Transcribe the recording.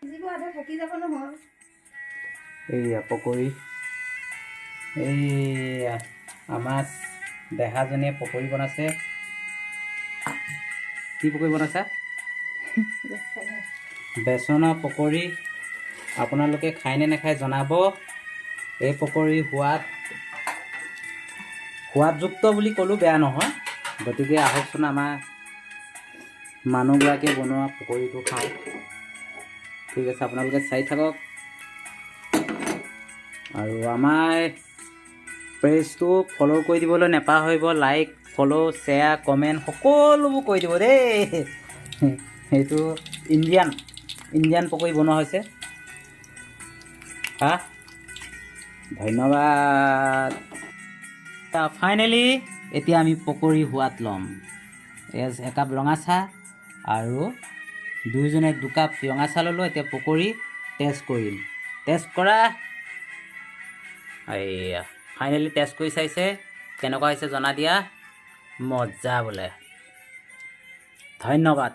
সিজিব, আধা থাকি যাব নহয়। এইয়া পকৰি। এইয়া আমাৰ দেহাজনীয়ে পকৰি বনাইছে। কি পকৰি বনাইছা? বেচনৰ পকৰি। আপোনালোকে খায়নে নাখায় জনাব। এই পকৰি সোৱাদযুক্ত বুলি ক'লেও বেয়া নহয়। গতিকে আহকচোন, আমাৰ মানুহগৰাকীয়ে বনোৱা পকৰিটো খাওঁ। ঠিক আছে, আপোনালোকে চাই থাকক আৰু আমাৰ পেজটো ফ'ল' কৰি দিবলৈ নাপাহৰিব। লাইক, ফ'ল', শ্বেয়াৰ, কমেণ্ট সকলোবোৰ কৰি দিব দেই। সেইটো ইণ্ডিয়ান ইণ্ডিয়ান পকৰি বনোৱা হৈছে। হা, ধন্যবাদ। ফাইনেলি এতিয়া আমি পকৰি সোৱাদ ল'ম। একাপ ৰঙা চাহ আৰু দুয়োজনে দুকাপ ৰঙা চাহ ল'লোঁ। এতিয়া পকৰি টেষ্ট কৰিম। টেষ্ট কৰা। এইয়া ফাইনেলি টেষ্ট কৰি চাইছে। কেনেকুৱা হৈছে জনা দিয়া। মজা বোলে। ধন্যবাদ।